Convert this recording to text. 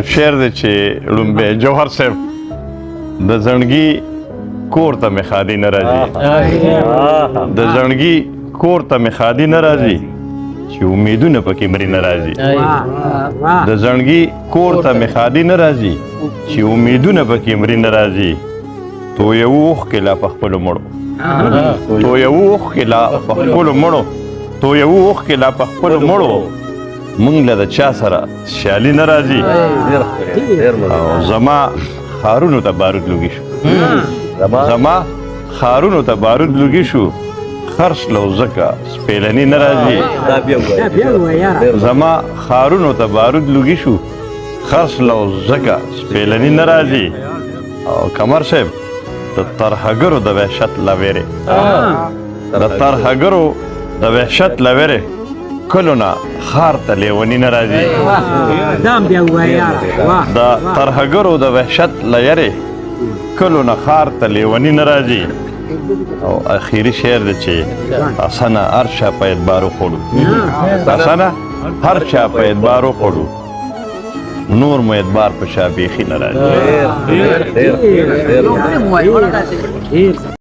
شعر دی چې ړومبی جوهر صاحب د زڼګي کور ته مې ښادي نه راځي، د زڼګي کور ته مې ښادي نه راځي چې امیدونه پکې مري نه راځي. د زڼګي کور ته مې ښادي نه راځي چې امیدونه پکې مري نه راځي. تو یو اوښکې لا په خپلو مړو، تو یو اوښکې لا په خپلو مړو، تو یو اوښکې لا په خپلو مړو، مونږ له د چا سره سیالي نه راځي. او زما ښارونو ته بارود لوګي شو، زما ښارونو ته بارود لوګي شو، خرڅ لو ځکه سپېلني نه راځي. زما ښارونو ته بارود لوګي شو، خرڅ لو ځکه سپېلني نه راځي. او قمر صاحب د ترهګرو د وحشت له ویرې، د ترهګرو د وحشت له ویرې کلو نه ښار ته لیوني نه راځي. د ترهګرو د وحشت له یرې کلو نه ښار ته لیوني نه راځي. او اخیری شعر دی چې حسنه هر چا په اعتبار وخوړو، حسنه هر چا په اعتبار وخوړو، نور مو اعتبار په چا بیخي نه راځي.